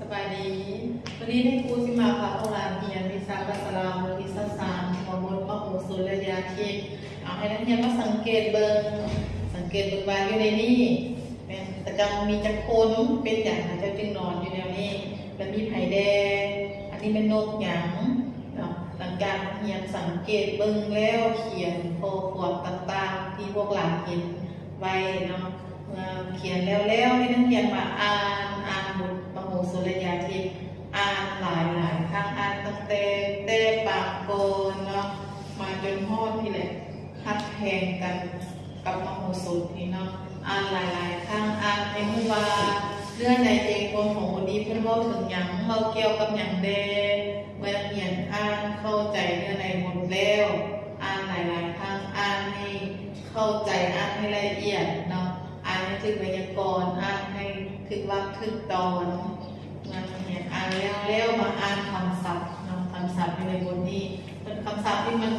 ສະບາຍດີ. ມື້ນີ້ນາຍຄູຊິມາພາພວກຫຼານຮຽນວິຊາພາສາລາວ ບົດທີຊາວສາມ ຫົວບົດ ມະໂຫສົດ ແລະ ຢາທິບ. ເອົາໃຫ້ນັກຮຽນມາສັງເກດເບິ່ງ, ສັງເກດເບິ່ງວ່າຢູ່ໃນນີ້ແມ່ນແຕ່ກ່ອນມີຈັກຄົນ, ເປັນຫຍັງເຂົາເຈົ້າຈຶ່ງນອນຢູ່ແນວນີ້ ແລະ ມີໃຜແດ່, ອັນນີ້ແມ່ນນົກຫຍັງເນາະ. ຫຼັງຈາກນັກຮຽນສັງເກດເບິ່ງແລ້ວ ຂຽນຂໍ້ຄວາມຕ່າງໆທີ່ພວກຫຼານເຫັນໄວ້ເນາະ. ເມື່ອຂຽນແລ້ວໆ ໃຫ້ນັກຮຽນມາອ່ານ, ອ່ານບົດມະໂຫສົດ ແລະ ຢາທິບ, ອ່ານຫຼາຍໆຄັ້ງ, ອ່ານຕັ້ງແຕ່ ແຕ່ປາງກ່ອນເນາະ ມາຈົນຮອດນີ້ແຫຼະ ຮັກແພງກັນກັບມະໂຫສົດນີ້ເນາະ. ອ່ານຫຼາຍໆຄັ້ງ, ອ່ານໃຫ້ຮູ້ວ່າເນື້ອໃນໃຈຄວາມຂອງບົດນີ້ເພິ່ນເວົ້າເຖິງຫຍັງ, ເວົ້າກ່ຽວກັບຫຍັງແດ່. ເມື່ອນັກຮຽນອ່ານເຂົ້າໃຈເນື້ອໃນບົດແລ້ວ, ອ່ານຫຼາຍໆຄັ້ງ, ອ່ານໃຫ້ເຂົ້າໃຈ, ອ່ານໃຫ້ລະອຽດເນາະ, ອ່ານໃຫ້ຖືກໄວຍາກອນ, ອ່ານໃຫ້ຖືກວັກຖືກຕອນ. ເມື່ອນັກຮຽນອ່ານແລ້ວ, ແລ້ວມາອ່ານຄຳສັບເນາະ, ຄຳສັບຢູ່ໃນບົດນີ້ ເພິ່ນ ຄຳສັບນີ້ມັນ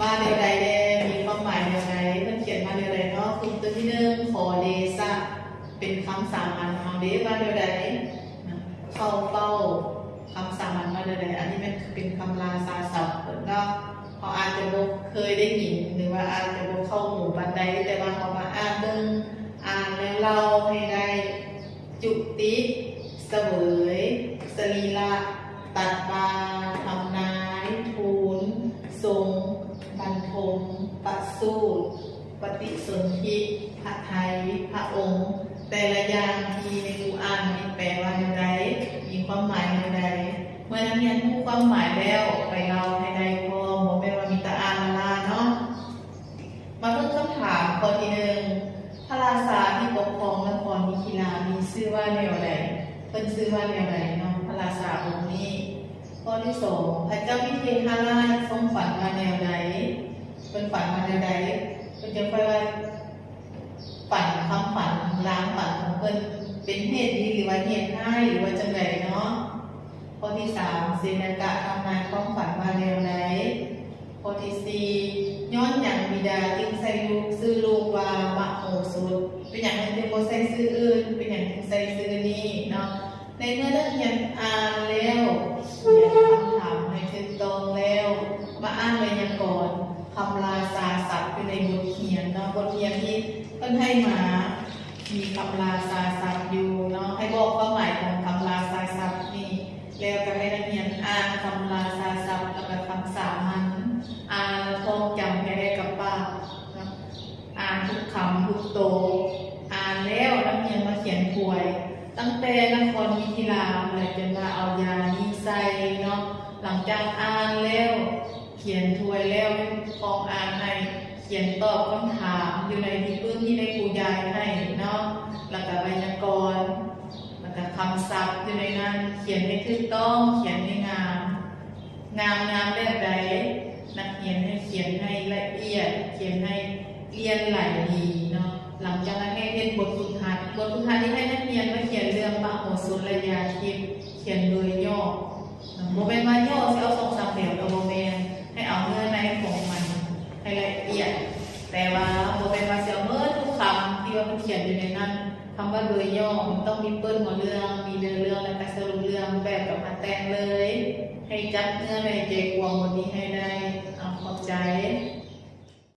ວ່າແນວໃດແດ່, ມີຄວາມໝາຍແນວໃດ, ເພິ່ນຂຽນມາແນວໃດເນາະ. ຄືຕົວທີໜຶ່ງ ຂໍເດຊະ ເປັນຄຳສາມັນຂອງເດ ວ່າແນວໃດ? ເຂົ້າເຝົ້າ, ຄຳສາມັນວ່າແນວໃດ? ອັນນີ້ແມ່ນເປັນຄຳລາຊາສັບເພິ່ນເນາະ. ເຮົາອາດຈະບໍ່ເຄີຍໄດ້ຍິນ ຫຼືວ່າອາດຈະບໍ່ເຂົ້າຫູປານໃດ, ແຕ່ວ່າເຮົາມາອ່ານເບິ່ງ, ອ່ານແລ້ວເລົ່າໃຫ້ໄດ້. ຈຸຕິ, ສະເຫວີຍ, ສະລີລະ, ຕັດວ່າ, ທຳນາຍ, ທູນ, ຊົງ, ບັນທົມ, ປະສູດ, ປະຕິສົນທິ, ພະໄທ, ພະອົງ. ແຕ່ລະຢ່າງທີ່ແມ່ຄູອ່ານນີ້ແປວ່າແນວໃດ? ມີຄວາມໝາຍແນວໃດ? ເມື່ອນັກຮຽນຮູ້ຄວາມໝາຍແລ້ວ, ໄປເລົ່າໃຫ້ໄດ້ພ້ອມ, ບໍ່ແມ່ນວ່າມີແຕ່ອ່ານລ້າໆເນາະ. ມາເບິ່ງຄຳຖາມຂໍ້ທີໜຶ່ງ ພະລາຊາທີ່ປົກຄອງນະຄອນມິຖິລາມີຊື່ວ່າແນວໃດ? ເພິ່ນຊື່ວ່າແນວໃດເນາະ ພະລາຊາອົງນີ້? ຂໍ້ທີສອງ ພະເຈົ້າວິເທຫະລາດຊົງຝັນວ່າແນວໃດ? ເພິ່ນຝັນວ່າແນວໃດ? ເພິ່ນຈະຄ່ອຍວ່າ ຝັນ, ຄຳຝັນ, ລາງຝັນຂອງເພິ່ນເປັນເຫດດີ ຫຼືວ່າເຫດຮ້າຍ ຫຼືວ່າຈັ່ງໃດເນາະ? ຂໍ້ທີສາມ ເສນະກະທຳນາຍຄວາມຝັນວ່າແນວໃດ? ຂໍ້ທີສີ່ ຍ້ອນຫຍັງບິດາຈຶ່ງໃສ່ລູກ ຊື່ລູກວ່າມະໂຫສົດ? ເປັນຫຍັງເພິ່ນຈຶ່ງບໍ່ໃສ່ຊື່ອື່ນ? ເປັນຫຍັງຈຶ່ງໃສ່ຊື່ນີ້ເນາະ? ໃນເມື່ອນັກຮຽນອ່ານແລ້ວ, ຂຽນຄຳຖາມໃຫ້ຖືກຕ້ອງແລ້ວ, ມາອ່ານໄວຍາກອນຄຳລາຊາສັບຢູ່ໃນບົດຮຽນເນາະ. ບົດຮຽນທີ່ເພິ່ນໃຫ້ມາ ມີຄຳລາຊາສັບຢູ່ເນາະ, ໃຫ້ບອກຄວາມໝາຍຂອງຄຳລາຊາສັບນີ້ ແລ້ວກໍໃຫ້ນັກຮຽນອ່ານຄຳລາຊາສັບ ແລ້ວກໍຄຳສາມັນ, ອ່ານແລ້ວທ່ອງຈຳໃຫ້ໄດ້ກັບປາກເນາະ, ອ່ານທຸກຄຳທຸກໂຕ. ອ່ານແລ້ວ ນັກຮຽນມາຂຽນທວຍ, ຕັ້ງແຕ່ນະຄອນມິຖິລາ ແລ້ວຈົນວ່າເອົາຢານີ້ໃສ່ເນາະ. ຫຼັງຈາກອ່ານແລ້ວ ຂຽນທວຍແລ້ວ ໃຫ້ຜູ້ປົກຄອງອ່ານໃຫ້, ຂຽນຕອບຄຳຖາມຢູ່ໃນທີ່ປຶ້ງທີ່ນາຍຄູຢາຍໃຫ້ເນາະ, ແລ້ວກະໄວຍາກອນ, ແລ້ວກະຄຳສັບຢູ່ໃນນັ້ນ, ຂຽນໃຫ້ຖືກຕ້ອງ, ຂຽນໃຫ້ງາມ, ງາມ, ງາມແບບໃດ? ນັກຮຽນໃຫ້ຂຽນໃຫ້ລະອຽດ, ຂຽນໃຫ້ລຽນໄຫຼດີເນາະ. ຫຼັງຈາກນັ້ນໃຫ້ເຮັດບົດຝຶກຫັດ, ບົດຝຶກຫັດນີ້ໃຫ້ນັກຮຽນມາຂຽນເລື່ອງມະໂຫສົດ ແລະ ຢາທິບ, ຂຽນໂດຍຫຍໍ້. ບໍ່ແມ່ນວ່າຫຍໍ້ຊິເອົາສອງສາມແຖວ ກໍບໍ່ແມ່ນ, ໃຫ້ເອົາເນື້ອໃນຂອງມັນໃຫ້ລະອຽດ, ແຕ່ວ່າບໍ່ແມ່ນວ່າຊິເອົາໝົດທຸກຄຳທີ່ວ່າມັນຂຽນຢູ່ໃນນັ້ນ. ຄຳວ່າໂດຍຫຍໍ້ ມັນຕ້ອງມີເປີດຫົວເລື່ອງ, ມີເນື້ອເລື່ອງ ແລະ ກະສະຫຼຸບເລື່ອງແບບກັບມາແຕ່ງເລີຍ. ໃຫ້ຈັບເນື້ອໃນໃຈຄວາມບົດນີ້ໃຫ້ໄດ້. ເອົາ, ຂອບໃຈ.